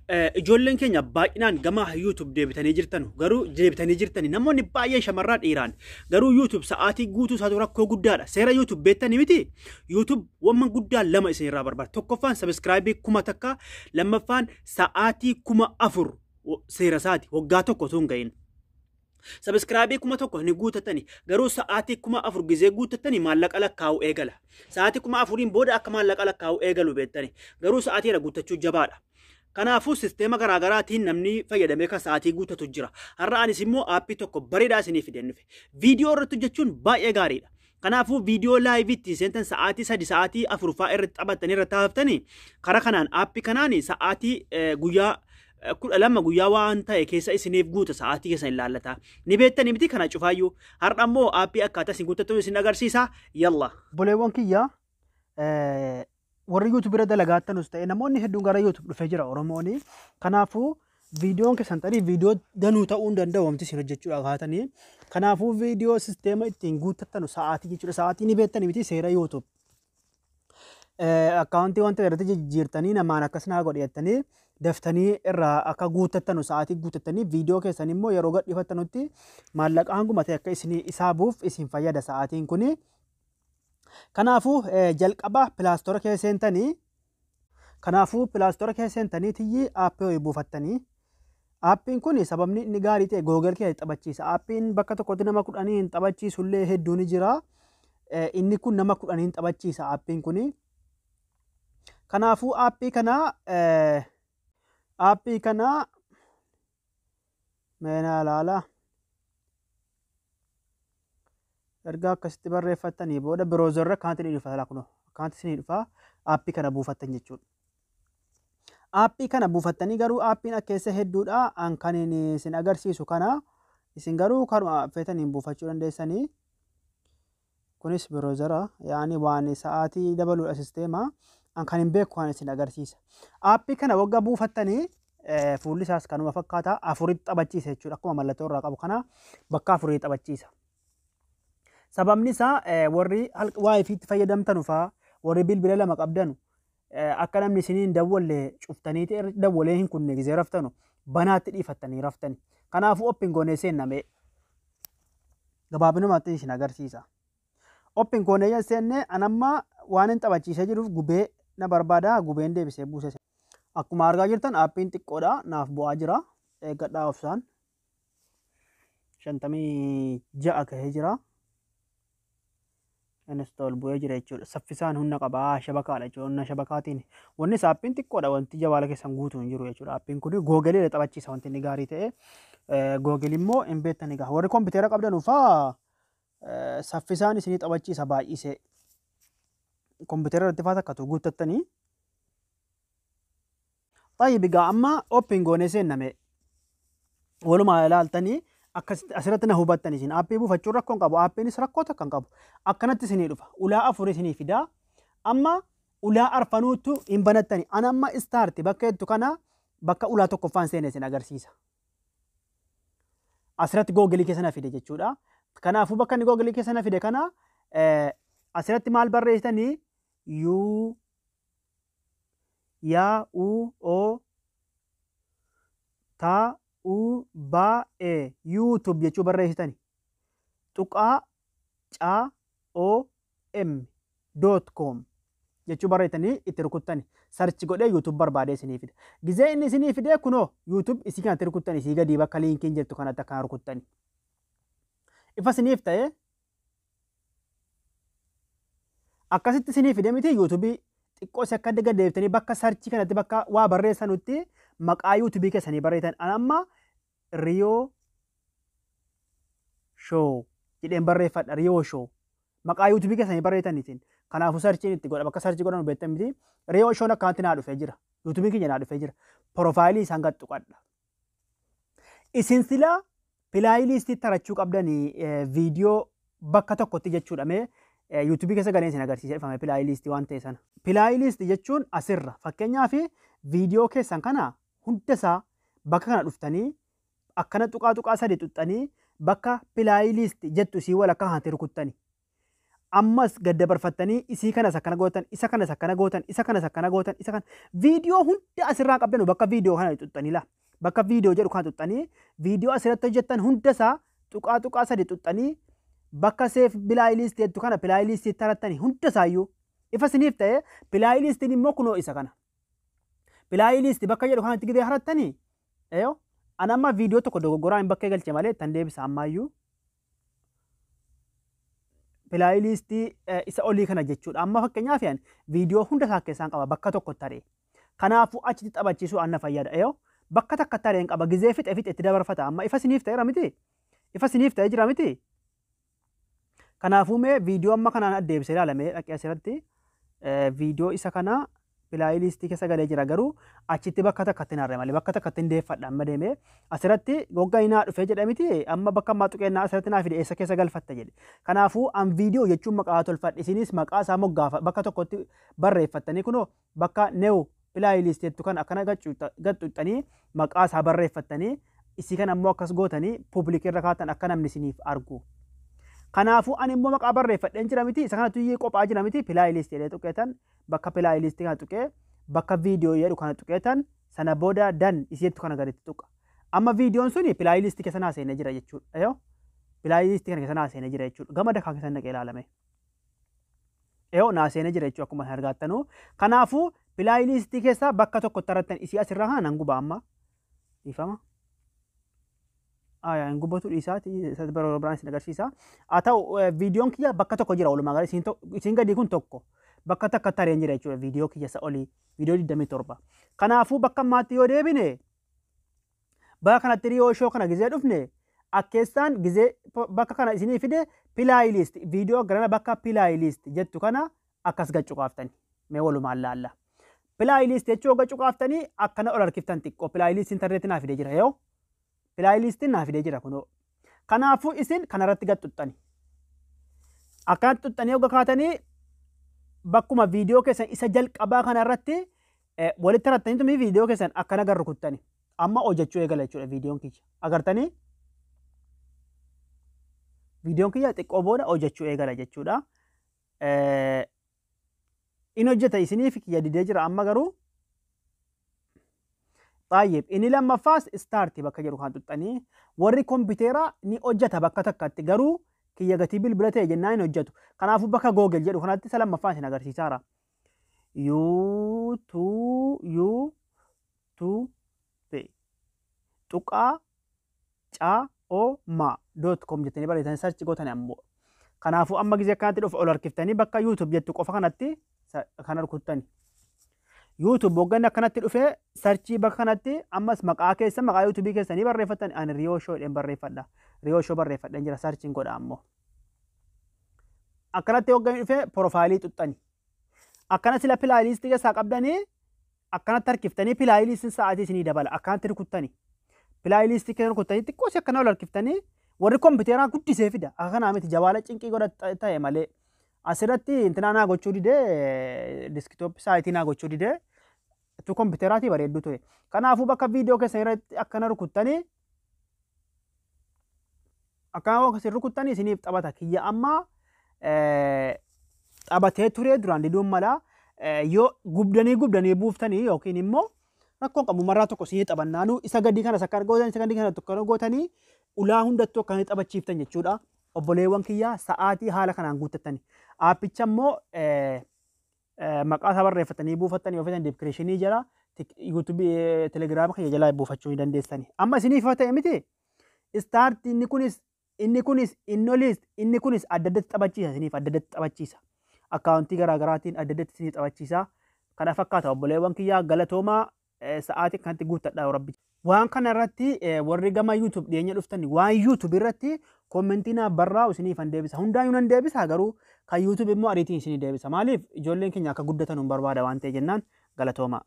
Ijoolleen keenya baay'inaan gama YouTube deebitanii jirtan, garuu deebitanii jirtani namoonni baay'een shamarraa dhiiraan, garuu YouTube sa'aatii guutuu isaatu rakkoo guddaadha. Seera YouTube beektanii miti? YouTube wamman guddaa lama isin irraa barbaada. Tokkoffaan subscribe 1000, lammaffaan sa'aatii 4000 seera isaati waggaa tokko osoo hin gahin. Subscribe 1000 ni guutatani, garuu sa'aatii 4000 gizee guutatani maallaqa lakkaa'u eegala. Sa'aatii 4000 booda akka maallaqa lakkaa'u eegalu beektani, garuu sa'aatii irra guuttachuu jabaadha. Kanaafuu sisteema garaagaraatiin namni fayyadamee kan sa'aatii guuttatu jira. Har'a anis immoo aappii tokko bareedaa isinii fideen dhufe. Viidiyoo irratti hojjechuun baay'ee gaariidha. Kanaafuu viidiyoo laayiviitti seentan sa'aatii 3, sa'aatii 4 fa'aa irratti taphattanii irratti haftanii, karaa kanaan aappii kanaan sa'aatii guyyaa 12 guyyaa waan ta'e keessa isiniif guuta, sa'aatii keessan ilaallata. Ni beektanii miti kana cufaayyuu? Har'a immoo aappii akkaataa isin guuttattu isin agarsiisa. Yalla. Obboleewwan kiyya, warri YouTube bira dalagaattanus ta'e namoonni hedduun gara YouTube dhufee jira Oromooni. Kanaafuu viidiyoon keessan tarii viidiyoo danuu ta'uu hin danda'u wanti isin hojjechuudhaaf haatanii. Kanaafuu viidiyoo sisteema ittiin guuttattanu sa'aatii jechuudha. Sa'aatii ni beektanii miti seera YouTube? Akkaawuntii wanta irratti jijjiirtanii namaan akkas naa godhe jettanii daftanii irraa akka guuttattanu, sa'aatii guuttattanii viidiyoo keessan immoo yeroo gadhiifattanutti maallaqa hanguma ta'e akka isin isaabuuf isin fayyada sa'aatiin kuni. Kanaafuu jalqaba Play Store keessa seentanii, kanaafuu Play Store keessa seentanii tiyyi aappii wayii buufattanii. Aappiin kun sababni inni gaarii ta'e Google keessa taphachiisa. Aappiin bakka tokkotti nama 10 hin taphachiisu illee hedduun ni jira. Inni kun nama 10 hin taphachiisa aappiin kuni. Kanaafuu aappii kana meenaa ilaala. Erga akkasitti barreeffattanii booda browserra akkanatti ni dhufa, kunoo akkanatti isinii dhufa, aappii kana buufattan jechuudha. Aappii kana buufattanii, garuu aappiin akka keessa hedduudha. An kan isin agarsiisu kana, isin garuu kanuma feetaniin buufachuu dandeessanii. Kunis browsera yaani waan sa'aatii dabaluudha sisteema. An kan hin beeku kan isin agarsiisa. Aappii kana waggaa buufattanii fuulli isaas kanuma fakkaata, afuritti taphachiisa jechuudha. Akkuma mallattoo irraa qabu kana bakka afurii taphachiisa. Sababni isaa warri WiFiitti fayyadamtanu fa'aa, warri bilbila lama qabdanu, akka namni isiniin dawwalle cuftanii dawwalee hin kunne gizee raftanu banaatti dhiifattanii raftani. Kanaafuu open goonee seenname gabaabinumatti isin agarsiisa. Open goonee seenne, anamma waan hin taphachiisee jiruuf gubee na barbaada, gubeen deebisee buuse. Akkuma argaa jirtan aappiin xiqqoodha, naaf bu'aa jira. Eeggadhaa obsaan. 56 gahee jira. Install bu'ee jira jechuudha. Saffisaan humna qabaa, shabakaadha jechuudha. Humna shabakaatiin. Wanni aappiin xiqqoodha, wanti jabaala keessan guutuu hin jiru jechuudha. Aappiin kun Googleii taphachiisa, wanti inni gaarii ta'e. Google immoo hin beektan egaa. Warri kompiitara qabdan faa saffisaan isinii taphachiisa baay'isee. Kompiitara irratti faa takkatu guuttattanii. Tayyib, egaa amma open goonee seenname. Walumaa ilaaltanii asirratti na hubattan, isin aappii buufachuun rakkoo hin qabu. Aappiinis rakkoo takka hin qabu. Akkanatti isinii dhufa. Ulaa afur isinii fidaa. Amma ulaa arfanuutu hin banattani. Ana amma start bakka jettu kana bakka ulaa tokkoffaan seene isin agarsiisa. Asirratti Googilii keessa na fide jechuudha. Kanaafuu bakka inni Googilii keessa na fide kana asirratti maal barreessitanii? U yaa U O ta U ba E YouTube jechuu barreessitani. Tuqaa C O M dot com jechuu barreessitanii itti rukuttani. Search godhee YouTube barbaadee isinii fida. Gizee inni isinii fidee kunoo YouTube isii kanatti rukuttani, isii gadii bakka liinkiin jirtu kanatti akkana rukuttani. Ifa isiniif ta'e, akkasitti isinii fide miti? YouTubeii xiqqoo isa akka gad deebitanii bakka searchii kanatti bakka waa barreessanutti maqaa YouTubeii keessanii barreessan. An amma Riyoo Show jedheen barreeffadha. Riyoo Show. Maqaa YouTubeii keessanii barreessan isin. Kanaafuu searchiin itti godha. Bakka searchii godhanu beektan miti? Riyoo Shown akkanatti naa dhufee jira. YouTubeiin keenya naa dhufee jira. Profileii isaan gad tuqadha. Isin silaa playlistii tarachuu qabdanii viidiyoo bakka tokkotti jechuudha. Mee YouTubeii keessa galee isin agarsiisa ifame playlistii waan ta'e sana. Playlistii jechuun asirra fakkeenyaaf viidiyoo keessan kana hundasaa bakka kana dhuftanii akkana tuqaa tuqaa sadi tuxxanii bakka playlist jettu isii walakkaa kanatti rukuttani. Ammas gad dabarfattanii isii kanas akkana gootan, isa kanas akkana gootan, isa kanas akkana gootan, isa kana viidiyoo hunda asirraa qabdanu bakka viidiyoo kana xuxxanii laa. Bakka viidiyoo jedhu kana xuxxanii viidiyoo asirratti hojjettan hundasaa tuqaa tuqaa sadi xuxxanii bakka save playlist jettu kana playlist tarattanii hundasaayyuu ifa isiniif ta'e. Playlistiin immoo kunoo isa kana. Playlist bakka jedhu kanatti gidee harattanii eeyo an amma viidiyoo tokko dogoggoraan hin bakkee galche malee tan deebisa ammaayyuu. Playlist isa olii kana jechuudha. Amma fakkeenyaaf yan viidiyoo hunda isaa keessaan qaba bakka tokko taree. Kanaafuu achitti taphachiisuu anna fayyada. Eeyo bakka takka tareen qaba gizee fixe fixe itti dabarfata. Amma ifa isiniif ta'eera miti? Ifa isiniif ta'ee jira miti? Kanaafuu mee viidiyoo amma kanaan addeebisee ilaalamee dhaqee asirratti viidiyoo isa kana playlist keessa galee jira, garuu achitti bakka takkatti narre malee bakka takkatti hin deeffadha. Amma deemee asirratti gogga inaa dhufee jedha miti? Amma bakka ammaa tuqeennaa asirratti naa fide, eessa keessa galfatta jedhe. Kanaafuu an viidiyoo jechuun maqaa tolfadhe, isinis maqaa isaa moggaafa bakka tokkotti barreeffattanii kunoo bakka new playlist jettu kan akkana gaxxuxxanii maqaa isaa barreeffattanii isii kana ammoo akkas gootanii public irra kaatan akka namni isiniif argu. Kanaafuu ani immoo maqaa barreeffadheen jira miti? Isa kanatu iyyuu qophaa jira miti? Playlist jedhee tuqeetan bakka playlist kana tuqee bakka viidiyoo jedhu kana tuqeetan sana booda done isiettu kana gaditti tuqa. Amma viidiyoon suni playlist keessa naa seenee jira jechuudha. Ayoo playlist kana keessa naa seenee jira jechuudha. Gama dakaa keessa naqee ilaalame. Ayoo naa seenee jira jechuudha akkuma argattanuu. Kanaafuu playlist keessa bakka tokkotti argattan isii asirraa kana nan guba amma. Dhiifama. Aya hin gubatu dhiisaati, isa biroo biraan isin agarsiisa. Haa ta'u, viidiyoon kiyya bakka tokko jira, walumaa gala isiin gadii kun tokko bakka takka tareen jira jechuudha viidiyoo kiyya isa olii viidiyoo 27. Kanaafuu bakka ammaatti yoo deebine bakka kanatti Riyoo Show kana gizee dhufne akkeessaan gizee bakka kana isinii fide playlist viidiyoo garana bakka playlist jettu kana akkas gaccu qaaftani mee walumaan laalla. Playlist jechuu gaccu qaaftanii akkana ol harkiftan xiqqoo playlist intarneetii naa fidee jira yoo. Playlistiin naa fidee jira kunoo. Kanaafuu isin kanarratti gad xuxxani. Akkanatti xuxxanii hogga kaatanii bakkuma viidiyoo keessan isa jalqabaa kanarratti walitti harattanii tumi viidiyoo keessan akkana gar rukuttani. Amma hojjechuu eegala jechuudha viidiyoon kiyya. Agartanii? Viidiyoon kiyya xiqqoo booda hojjechuu eegala jechuudha. In hojjeta isiniif, kiyya didee jira amma garuu. Xaayyib, inni lammaffaas start bakka jedhu kan xuxxanii warri kompiiteraa ni hojjeta bakka takkatti, garuu kiyya gatii bilbila ta'e jennaan hin hojjetu. Kanaafuu bakka Google jedhu kanatti isa lammaffaa isin agarsiisaara. youtube.com jettanii barreessanii search gootanii ammoo. Kanaafuu amma gizee akkanatti dhufu ol harkiftanii bakka YouTube jettu qofa kanatti kana rukuttani. YouTube hogganni akkanatti dhufee search bakka kanatti ammas maqaa keessa maqaa YouTube keessanii barreeffatan, ani Riyoo Show jedheen barreeffadha. Riyoo Show barreeffadheen jira, searchiin godha ammoo. Akkanatti hogganni dhufee profile xuxxani. Akkana sila playlist keessaa qabdanii akkanatti harkiftanii playlistiin sa'aatii isinii dabala, akkanatti rukuttani. Playlist keessa rukuttanii xiqqoo si akkana ol harkiftanii warri kompiiteraa guddisee fida. Akka kanaa miti, jabaala cinqii godha ta'e malee. Asirratti intinaa naa gochuu didee, desktop site naa gochuu didee, tu kompiiteraatii bareedduu ture. Kanaafuu bakka viidiyoo keessan irratti akkana rukuttanii akkana isin rukuttanii isiniif taphata. Kiyya amma taphatee ture duraan diduun mala yoo gubdanii gubdanii buuftanii yookiin immoo rakkoon qabu marraa tokko isinii taphannaanuu isa gadii kanas akka gootan, isa gadii kana tokko gootanii ulaa hundattuu akkanii taphachiiftan jechuudha. Obboleewwan kiyyaa, sa'aatii haala kanaan guuttattani. Aappicha immoo maqaa isaa barreeffatanii buufattanii yoo fetan description jala YouTube, Telegram kiyya jalaa buufachuu ni dandeessani. Amma isiniif ifa ta'e miti? Start inni kunis, inni kunis, inni oliis, inni kunis adda addatti taphachiisa, isiniif adda addatti taphachiisa. Account garaagaraatiin adda addatti isiniif taphachiisa. Kana fakkaata obboleewwan kiyyaa, galatoomaa, sa'aatii kanatti guuttadhaa rabbi. Waan kana irratti warri gama YouTube dhiyeenya dhuftan waan YouTube irratti comment naaf barraa'u isiniif han deebisa. Hundaayyuu nan deebisa, garuu kan YouTube immoo ariitiin isinii deebisa. Maaliif, ijoolleen keenya akka guddatan hin barbaada waan ta'e jennaan. Galatooma.